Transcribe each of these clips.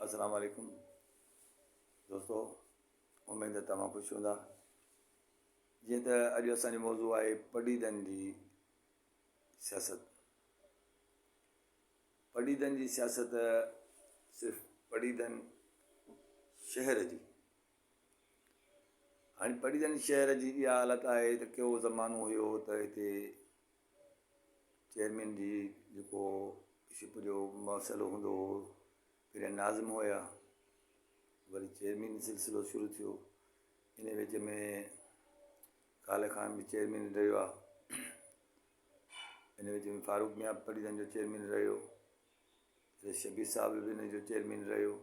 السلام عليڪم دوستو اميد ته توهان خوش هوندا جيئن ته اڄ اسان جو موضوع آهي پڊيدن جي سياست پڊيدن جي سياست صرف پڊيدن شهر جي هاڻي پڊيدن شهر جي اها حالت آهي ته ڪو زمانو هيو ته هتي چيئرمين جي جيڪو شپ جو مسئلو هوندو هو پهريان ناظم هيا وري چيئرمين سلسلو شروع ٿيو ان وچ ۾ ڪالي خان به چيئرمين رهيو آ ان وچ ۾ فاروق ميان پريدن جو چيئرمين رهيو شبير صاحب به ان جو چيئرمين رهيو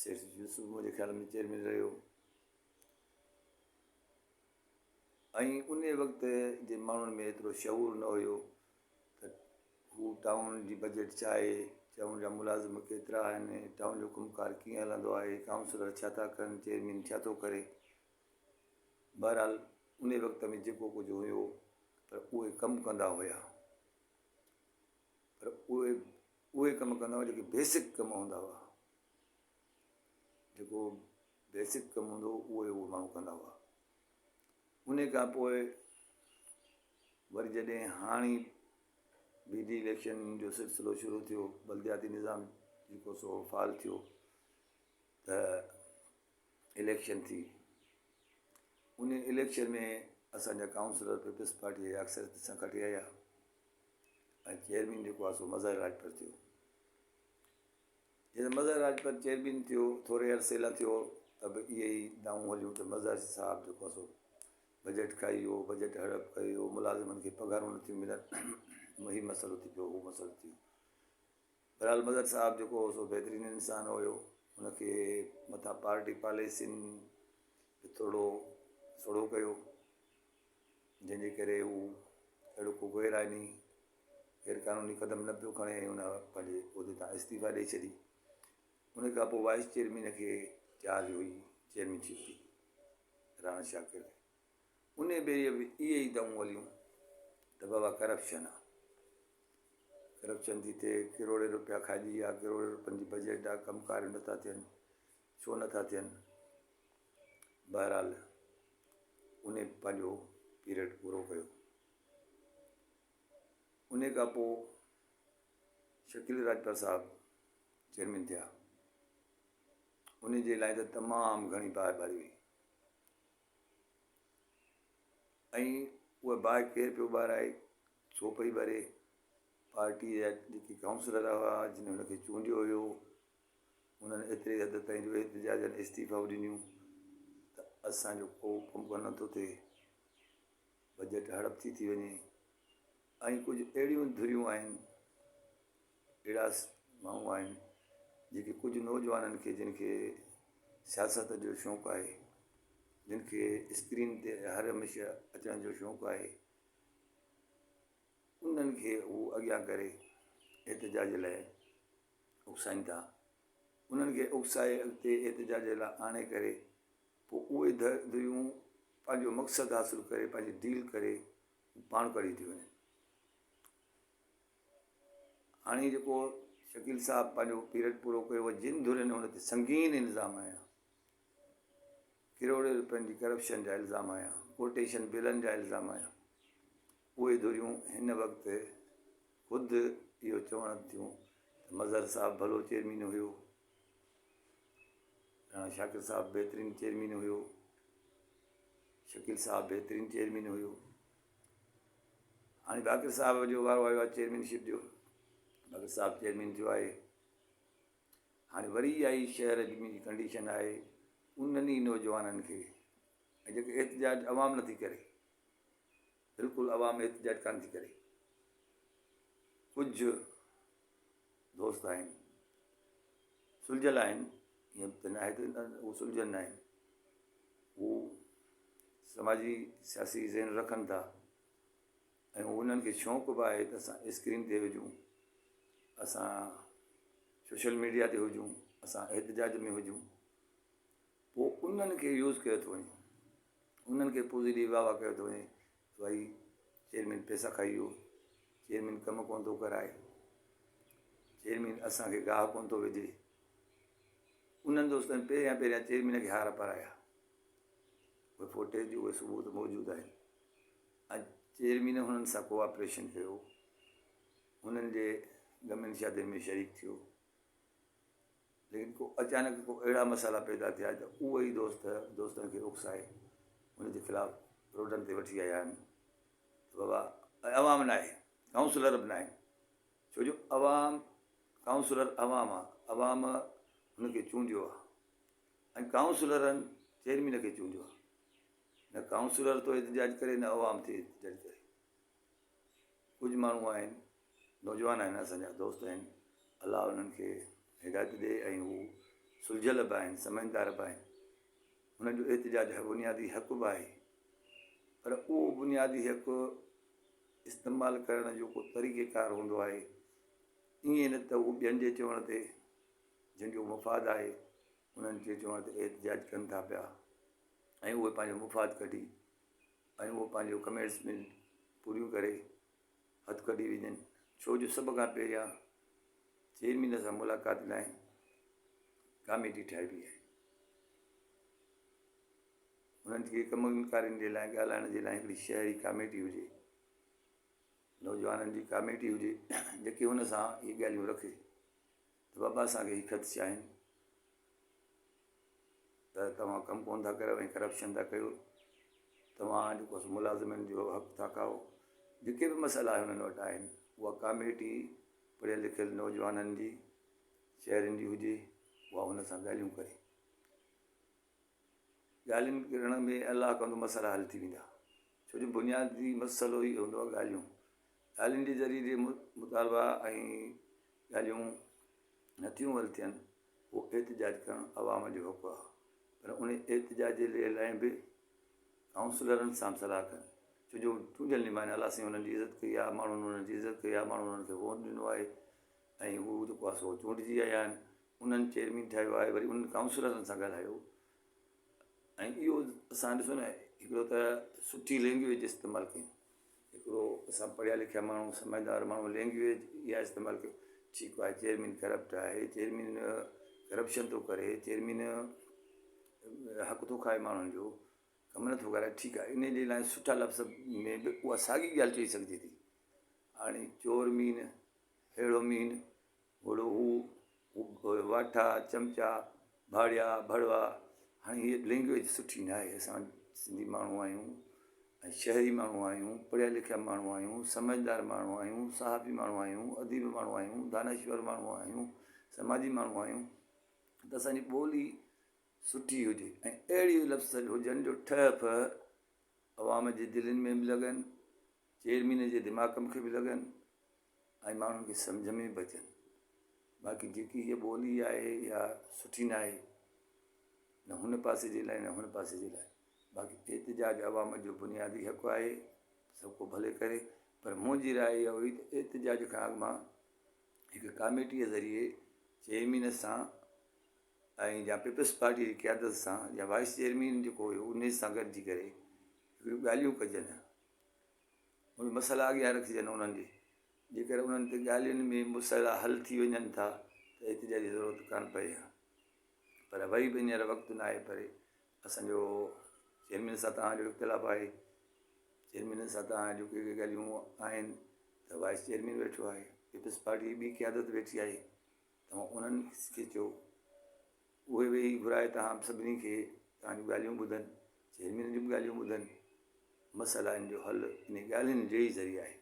سيٺ يوسف منهنجي خيال ۾ چيئرمين رهيو ۽ انهي وقت جي ماڻهن ۾ ايترو شعور نه هيو ته هو ٽائون جي بجيٽ ڇا آهي، ٽائون جا ملازم ڪيترا آهن، ٽائون جو ڪم ڪار ڪيئن هلندو آهي، ڪائونسلر ڇا ٿا ڪن، چيئرمين ڇا ٿو ڪري. بهرحال انهي وقت ۾ جيڪو ڪجهه هيو پر اهي ڪم ڪندا هيا پر اهي اهي ڪم ڪندا هيا جيڪي بيسڪ ڪم هوندا هئا جيڪو بيسڪ ڪم هوندو هو اهي اهي ماڻهو ڪندا هئا. ان کان پوء وري جڏهن هاڻي بي ڊي اليڪشن جو سلسلو شروع ٿيو بلدياتي نظام جيڪو سو فعال ٿيو ته اليڪشن ٿي ان اليڪشن ۾ اسانجا ڪائونسلر پيپلز پارٽي جا اڪثريت سان کٽي آيا ۽ چيئرمين جيڪو آهي سو مظاهر راڄپر ٿيو. جڏهن مظهر راڄپر چيئرمين ٿيو، ٿوري عرصي لاء ٿيو ته به اهي ئي دانهون هليون ته مظهر صاحب جيڪو آهي سو بجيٽ کائي ويو، بجيٽ هڙپ ڪري ويو، ملازمن کي پگهارون نٿيون ملن، هي مسئلو ٿي پيو، هو مسئلو ٿي ويو. بهرحال مظهر صاحب جيڪو هو سو بهترين انسان هيو، هن کي مٿان پارٽي پاليسين به ٿورڙو سوڙهو ڪيو، جنهن جي ڪري هو اهڙو ڪو غير آئيني غير قانوني قدم نه پيو کڻي ۽ هن پنهنجي عهدي تان استعيفا ڏئي ڇڏي. ان کان پوء وائيس چيئرمين کي چارج هئي چيئرمين شپ جي راڻا شاڪر کي. ان ڀيري به اهي ئي دانهون هليون ته بابا ڪرپشن آ. ڪرپشن ٿي ٿئي، ڪروڙين روپيا کائجي ويا، ڪروڙين روپين جي بجيٽ آ، ڪم ڪار نٿا ٿين، ڇو نٿا ٿين؟ بهرحال ان پنهنجو پيريڊ پورو ڪيو. انهيء کان پوء شڪيل راڄپر صاحب چيئرمين ٿيا. انهيء جي لاء ته تمام گهڻي باهه ٻاري وئي ۽ اها باهه ڪير پيو ٻارائي، ڇو پئي ٻري، پارٽيء جا جيڪي ڪائونسلر هئا، جن هن کي چونڊيو هيو، انهن ايتري حد تائين جو احتجاجن استعيفائون ڏنيون ته اسان جو ڪو ڪم ڪونه نٿو ٿئي. بجيٽ هڙپ ٿي ٿي وڃي ۽ ڪجهه اهڙيون ڌريون آهن اهڙا ماڻهو آهن جيڪي ڪجهه نوجوانن کي جن کي سياست جو شوق آهي جن کي اسڪرين تي هر هميشه اچڻ جو شوق آهي انهن کي هو اڳيان ڪري احتجاج لاء اڪسائين ٿا انهن کي اڪسائي اڳتي احتجاج لاء آڻي ڪري پوء اهي ڌريون پنهنجو مقصد حاصل ڪري پنهنجي ڊيل ڪري پاڻ ڪڍي ٿيون وڃن. هاڻي جيڪو شڪيل صاحب پنهنجو پيريڊ پورو ڪيو جن ڌرين هن تي سنگين الزام هنيا، ڪروڙين روپين جي ڪرپشن جا الزام هنيا، ڪوٽيشن بلن جا الزام هنيا، اهي ڌريون هن وقت خود اهو چوڻ ٿيون ته مظهر صاحب ڀلو چيئرمين هيو، راڻا شاڪر صاحب بهترين چيئرمين هيو، شڪيل صاحب بهترين چيئرمين هيو. هاڻي باقر صاحب جو وارو آيو آهي چيئرمين شپ جو، باقر صاحب چيئرمين ٿيو آهي. هاڻي وري اها ئي شهر جي منهنجي ڪنڊيشن آهي انهن ئي نوجوانن کي ۽ جيڪي احتجاج عوام نٿي ڪري، بلڪل عوام احتجاج ڪانه ٿي ڪري، ڪجهه دوست آهن سلجهيل آهن ائين ته ناهي ته هو سلجهيل ناهن هو سماجي سياسي ذهن رکن ٿا ۽ انهن کي شوق به آهي ته اسان اسڪرين تي هجون اسان سوشل ميڊيا تي هجون اسان احتجاج ۾ هجون پوء انهن کي يوز ڪيو ٿو وڃي انهن کي پوزي ڏئي واهه واهه ڪيو ٿو وڃي ته ڀائي چيئرمين پئسا کائي ويو، چيئرمين ڪم ڪونه ٿو ڪرائي، چيئرمين اسان کي گاهه ڪونه ٿو وجهي. انهن دوستن پهريان پهريان چيئرمين کي هار پارايا. اهي فوٽيج اهي ثبوت موجود آهن ۽ چيئرمين هنن سان ڪوآپريشن ڪيو، هنن جي غمين شادين ۾ شريڪ ٿيو. ليڪن ڪو اچانڪ ڪو اهڙا مسئلا پيدا ٿيا ته اهي ئي دوست دوستن کي اڪسائي ان جي خلاف روڊن تي وٺي آيا آهن ته بابا عوام ناهي ڪائونسلر به ناهن ڇو جو عوام ڪائونسلر عوام آ عوام هن کي چونڊيو آ ۽ ڪائونسلرن چيئرمين کي چونڊيو آ نه ڪائونسلر ٿو احتجاج ڪري نه عوام ٿي احتجاج ڪري ڪجهه ماڻهو آهن نوجوان آهن اسان جا دوست آهن الله انهن کي هدايت ڏي ۽ هو سلجهيل به آهن سمجهدار به آهن انهن جو احتجاج بنيادي حق به آهي پر اهو بنيادي حق استعمال ڪرڻ جو ڪو طريقه ڪار هوندو آهي ائين نه ته هو ٻين جي چوڻ تي جن جو مفاد آهي انهن جي چوڻ تي احتجاج ڪن ٿا پيا ۽ اهي پنهنجو مفاد ڪڍي ۽ اهو پنهنجو ڪميٽمينٽ پوريون ڪري هٿ ڪڍي وڃن ڇو جو سڀ کان پهريان چيئرمين سان ملاقات لاء ڪاميٽي ٺاهبي آهي انهن کي ڪم ڪارين جي لاء ڳالهائڻ جي لاء هڪڙي شهري ڪاميٽي هجي نوجوانن جي ڪاميٽي هجي جيڪي هن سان اهي ڳالهيون رکي ته بابا اسانکي هي خدشا آهن ته توهان ڪم ڪونه ٿا ڪريو ۽ ڪرپشن ٿا ڪيو توهان جيڪو سو ملازمن جو حق ٿا کائو جيڪي به مسئلا هنن وٽ آهن اها ڪاميٽي پڙهيل لکيل نوجوانن جي شهرين جي هجي اها هن سان ڳالهيون ڪري ڳالهين ڪرڻ ۾ الله ڪندو مسئلا حل ٿي ويندا ڇو جو بنيادي مسئلو ئي هوندو آهي ڳالهيون ڳالهين جي ذريعي مطالبا ۽ ڳالهيون نٿيون حل ٿين اهو احتجاج ڪرڻ عوام جو حق آهي پر ان احتجاج جي لاء به ڪائونسلرن سان به صلاح ڪن ڇو جو چونڊيل نمائندا الله سائين انهن جي عزت ڪئي آهي ماڻهن انهن جي عزت ڪئي آهي ماڻهن انهن کي ووٽ ڏنو آهي ۽ هو جيڪو آهي سو چونڊجي آيا آهن انهن چيئرمين ٺاهيو آهي وري انهن ڪائونسلرن سان ڳالهايو ۽ اهو اسان ڏسو نه هڪڙو ته سٺي لينگويج استعمال ڪيون هڪڙو اسان پڙهيا لکيا ماڻهو سمجهدار ماڻهو لينگويج اها استعمال ڪيون ٺيڪ آهي چيئرمين ڪرپٽ آهي چيئرمين ڪرپشن ٿو ڪري چيئرمين حق ٿو کائي ماڻهن جو ڪم نٿو ڪرائي ٺيڪ آهي ان جي لاء سٺا لفظ ۾ به اها ساڳي ڳالهه چئي سگهجي ٿي هاڻي چور مين ههڙو مين گهوڙو هو، واٺا، چمچا، ڀاڙيا، ڀڙوا، هاڻي هيء لينگويج سٺي نه آهي، اسان سنڌي ماڻهو آهيون ۽ شهري ماڻهو آهيون، پڙهيا لکيا ماڻهو آهيون، سمجهدار ماڻهو آهيون، صحافي ماڻهو آهيون، اديب ماڻهو آهيون، دانشور ماڻهو آهيون، سماجي ماڻهو آهيون ته اسان جي ٻولي سٺي هجي ۽ اهڙي لفظ هجن جو ٺهه ڦهه عوام جي دلين ۾ به لڳن، چيئرمين جي دماغ کي به لڳن. ۽ ماڻهن کي سمجهه ۾ به اچن باقي جيڪي هيء ٻولي آهي اها سٺي نه آهي نه هن پاسي جي لاء نه هن پاسي جي لاء باقي احتجاج عوام جو بنيادي حق آهي سڀ ڪو ڀلي ڪري پر منهنجي راء اها هئي ته احتجاج کان اڳ مان هڪ ڪاميٽيء ذريعي چيئرمين سان ۽ يا پيپلز پارٽي جي قيادت سان يا وائيس چيئرمين جيڪو هيو ان سان گڏجي ڪري هڪڙيون ڳالهيون ڪجن اهي مسئلا اڳيان رکجن انهن جي جيڪر انهن تي ڳالهين ۾ مسئلا حل ٿي وڃن ٿا ته احتجاج جي ضرورت ڪانه پئي ها پر وري به هينئر وقت نه آهي پري اسانجو چيئرمين سان توهان جو اختلاف آهي چيئرمين سان توهان جون ڪي ڳالهيون آهن ته وائيس چيئرمين ويٺو آهي پيپلز پارٽي جي ٻي قيادت ويٺي آهي توهان انهن کي چئو اهي ويهي گهرائي توهان سڀني کي توهان جون ڳالهيون ٻڌن، چيئرمين جون به ڳالهيون ٻڌن، مسئلا ان جو حل انهي ڳالهين جي ئي ذريعي آهي.